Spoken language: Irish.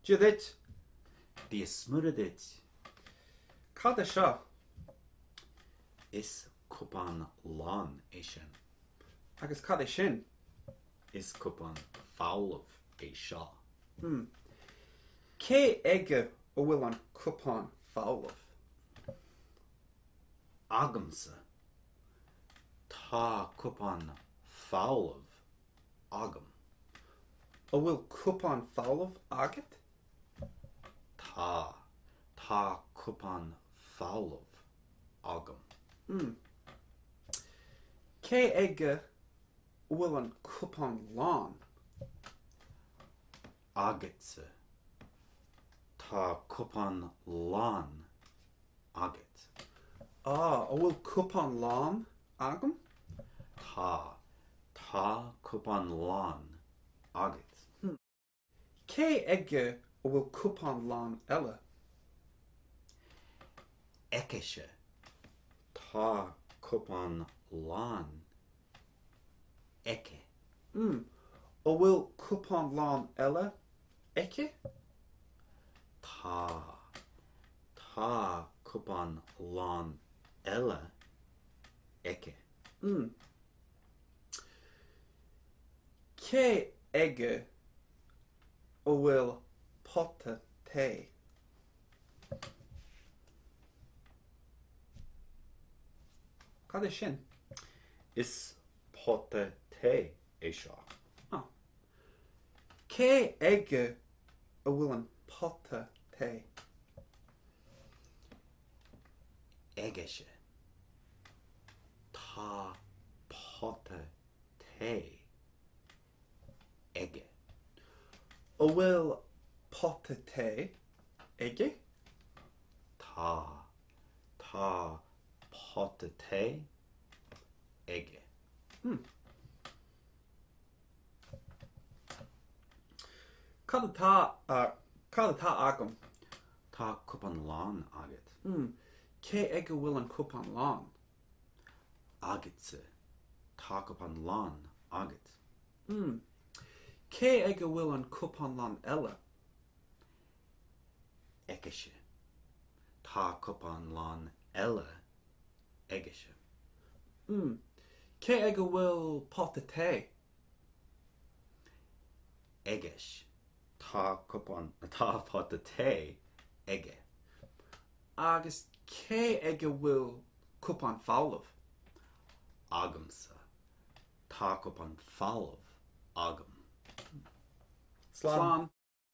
Dia duit. Dia 's Muire duit. Cad é seo? Is cupán lán é sin. Agus cad é sin? Is cupán folamh é seo. Hmm. Cé aige a bhfuil an cupán folamh? Agamsa. Tá cupán folamh agam. An bhfuil cupán folamh agat? Tá. Tá cupán folamh agam. Hmm. Cé aige a bhfuil an cupán lán? Agatsa. Tá cupán lán agat. Ah, an bhfuil cupán lán agam? Tá. Tá cupán lán agat. Hmm. Cé aige a bhfuil cupán lán eile? Aicise. Tá cupán lán aici. Hmm. An bhfuil cupán lán eile aici? Tá. Tá cupán lán eile aici. Hmm. Cé aige a bhfuil pota tae? Cad é sin? Is pota tae é seo. Ah. Cé aige a bhfuil an pota tae? Aigese. Tá pota tae aige. An bhfuil pota tae aige? Tá. Tá pota tae aige. Hmm. Cad atá cad atá agam? Tá cupán lán agat. Hmm. Cé aige a bhfuil an cupán lán? Agatsa. Tá cupán lán agat. Hmm. Cé aige a bhfuil an cupán lán eile? Aicise. Tá cupán lán eile aigese. Hmm. Cé aige a bhfuil pota tae? Aigeis. Tá cupán, tá pota tae aige. Agus cé aige a bhfuil cupán folamh? Agamsa. Tá cupán folamh agam. Slán.